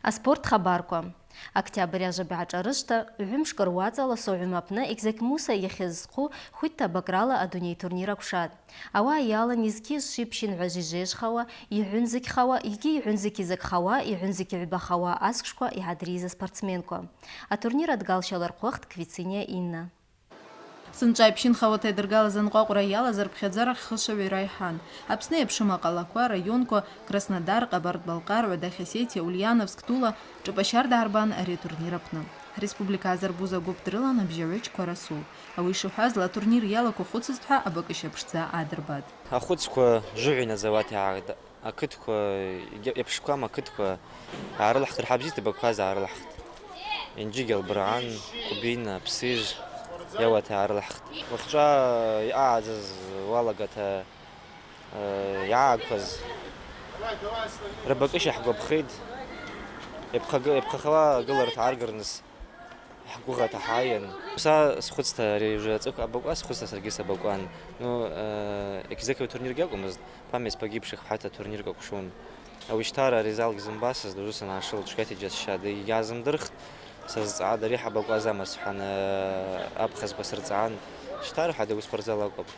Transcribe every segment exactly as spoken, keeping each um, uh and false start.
Аспорт хабарква. Октябрь ажвабагӏа шӏарыжвта, гӏвымшкӏ руацӏала Согъвым апны Экзекь Муса йахьыз зхъу хвитта абакрала адуней турнир акӏвшатӏ. Ауаъа йалан йызкьи зши пщын гӏважви жвежвхауа, йгьуынзыкьхауа, йгьи йгьуынзыкь йзакӏхауа, йгьуынзыкь йгӏвбахауа асквшква йгӏадрийыз аспортсменква. Атурнир адгалща лархъвыхтӏ Квициния Инна. Сынчӏва йпщынхауата йадыргалыз анкъвакъвра йалаз рпхьадзарахь хышв агӏвара йхӏан. Апсны йапшым акъалаква, районква, Краснодар, Къабард-Балкъар, Гӏвадахь Осетия, Ульяновск, Тула, тшӏапӏа щарда гӏарбан ари атурнир апны. Республика азырбуз агвып дрылан абжьагӏвычква Расул. Ауи йшихӏвазла, атурнир йалаку хвыцызтӏхӏва абакӏыща пшдза гӏадырбатӏ. Ахвыцква жвыгӏв йнадзауата йгӏагӏгтӏ. Акытква, йгьа-, йапшквама акытква гӏарылахтӏ, рхӏа бзита йабакваз гӏарылахтӏ. Инджигьи, Албыргӏан, Къвбина, Псыжв йауата гӏарылахтӏ. Уахьчӏва йъагӏадзаз уалагата, э, йгӏагӏгкваз рабакӏыща хӏгвапхитӏ. Йапхъаг-, йапхъахауа агылара тагӏаргырныс. Хӏгвыгъата хӏайын. Са схвыцта ари уже ацӏыкв абакӏуа, схвыцта саргьи сабакӏуан. Ну, э, Экзековый турнир гьакӏвмызтӏ, память погибших хӏвата турниркӏ акӏвшун. Ауи щтара ари залгьи зымбасызтӏ, ужвы санашыл чвгьата йджьасщатӏ, йгьазымдырхтӏ, сазцӏгӏатӏ ари хӏабакӏуазама схӏван, э, абхазква сырцӏгӏан. Щтара хӏада уи спортзал акӏвпӏ.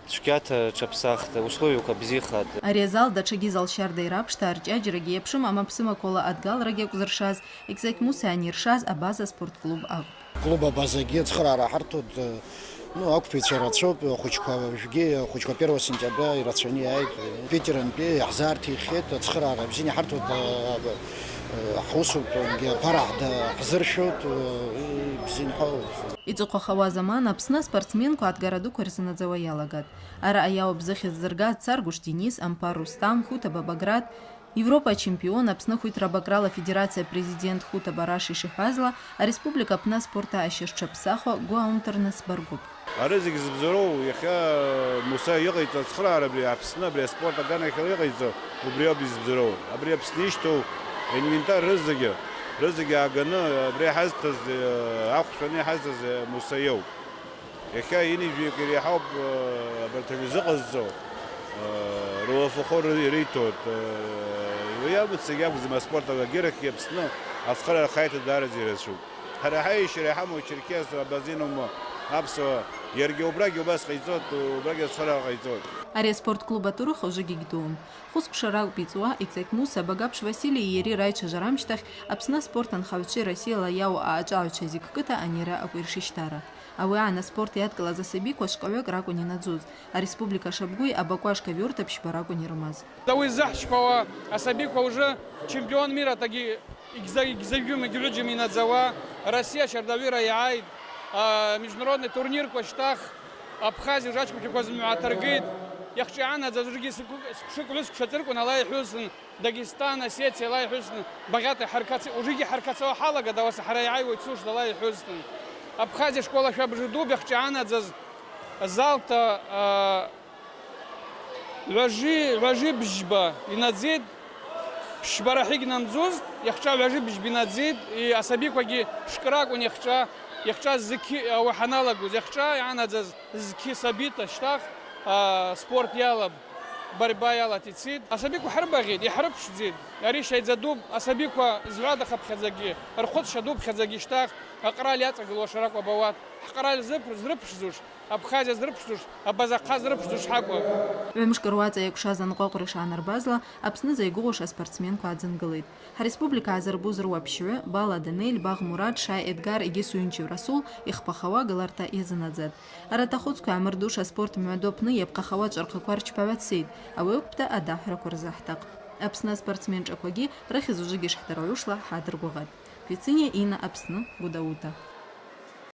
Чвгьата тшапсахтӏ, условияква бзихатӏ. Ари азал датшагьи зал щардайра апшта арчӏаджьрагьи йапшым амапсымаквала адгалрагьи акӏвзыршаз, Экзекь Муса йанйыршаз Абаза спорт клуб акӏвпӏ. Клуб Абазагьи ацхърагӏара хӏыртутӏ, ну, аквпӏ йцара цӏуапӏ, хвыджква ужвыгьи, хвыджква первого сентября йрацваны йайт, Питер анпи йгьзартихитӏ, ацхърагӏара бзина хӏыртутӏ, хӏуысу пара гьда хӏзыршут, и бзина хӏау. Йцӏыхъвахауа заман Апсны аспортсменква адгара дуква йрзынадзауа йалагатӏ. Араъа йауапӏ зых йаздзыргаз Царгвыш Денис, Ампар Рустам, Хутаба Баграт, Европа чемпион, Апсны хвитра абакрала федерация президент Хутаба Раши йшихӏвазла, ареспублика апны аспорт аъаща шпсахуа гвы аумтырныс баргвыпӏ. Ари зегь зыбзару йахьа Муса йыкъайцӏу ацхърагӏара абри Апсны абри аспорт аганахьала йыкъайцӏу, убри ауп йызбзару. Абри Апсны йыщту инвентарь рызегьы, рызегьы ааганы абри йхӏазтыз, ахъвшваны йхӏазтыз Муса йауп. Йахьа йынижвикӏ йырихӏауп, э, абарҭ рзы къызцу, э, руафахъу ры-, ритут, э, уи амца йакӏвзма аспорт агьырахь Апсны ацхърагӏа хайта дарази рацәоуп. Хӏара хӏайщчвара йхӏаму Черкес, Абазин уму, Апсуа, йаргьи убрагьи убас къайцӏут, убрагьи ацхърагӏа къайцӏут. Ари аспорт клуб атурых ужвыгьи гьдууым. Хвысквша ракӏвпӏ йцӏуа, Экзекь Муса, Багапш Василий йари райчважвара амщтахь Апсны аспорт анхагӏвчви Россияла йауу аъачӏвагӏвчва зиквкӏыта анийра акӏвйыршищтара. Ауи агӏан аспорт йадкӏылаз асабиква швкъагӏвыкӏ ракӏвын йнадзуз. Ареспублика шабгуи абакӏваш ковёрта пщба ракӏвын йрымаз. Ауи зыхӏчпауа асабиква уже чемпион мира тагьи йгьза-, йгьза-, йгьуым, йгьгӏвыджьым йнадзауа, Россия щардагӏвра йгӏайтӏ, а, международный турнирква щтахтӏ, Абхазия уже ачкӏвынчваква зымгӏва атыргитӏ, йахчӏа йгӏанадзаз ужгьи сыкв-, сквшыкӏ-гӏвысквша цӏырквын ала йхӏвузтын. Дагестан, Осетия ала йхӏвузтын, багъьата хӏаркац-, ужгьи хӏаркацауа хӏалагатӏ, ауаса хӏара йгӏайуа йцуштӏ ала йхӏвузтын. Абхазия школа швабыж дуб йахчӏа йгӏанадзаз залта, а, гӏважи, гӏважи быжьба йнадзитӏ, пщбара хӏвы гьнамдзузтӏ, йахчӏа гӏважи быжьба йнадзитӏ, и асабиквагьи шкӏракӏвын йахчӏа, йахчӏа зки ауи хӏаналагуз, йахчӏа йгӏанадзаз зки сабита щтахтӏ, а, спорт йалапӏ. Борьба йалата йцитӏ. Асабиква хӏырбагъьитӏ, йхӏрыпшдзитӏ. Ари щайдза дуб, асабиква згӏвадахапхьадзагьи, рхъвыцща дупхьадзагьи щтахтӏ, акъраль йацӏагылуаш ракӏвпӏ ауат. Хӏкъраль зрыпш-, зрыпшдзуш, Абхазия зрыпшдзуш, Абаза ахъа зрыпшдзуш гьакӏвпӏ. Гӏвымшкӏ руацӏа йакӏвшаз анкъвакъвра йшгӏанарбазла, Апсны зайгвыгъуш аспортсменква адзынгылитӏ. Хӏреспублика азырбуз руапщгӏвы Бала Данель, Багъ Мурат, Шай Эдгар йгьи Суюнчев Расул йхпахауа гыларта йазынадзатӏ. Арат ахвыцква амрдуш аспорт мгӏва ду апны йапхъахауа чӏвырхъаква рчпагӏвацитӏ, ауи акӏвпӏта адахӏвраква рзыхӏтахъпӏ. Апсны аспортсмен шӏаквагьи рыхьыз ужвыгьи шхӏдыргӏвушла хӏадыргвыгъатӏ. Квициния Инна, Апсны, Гудаута.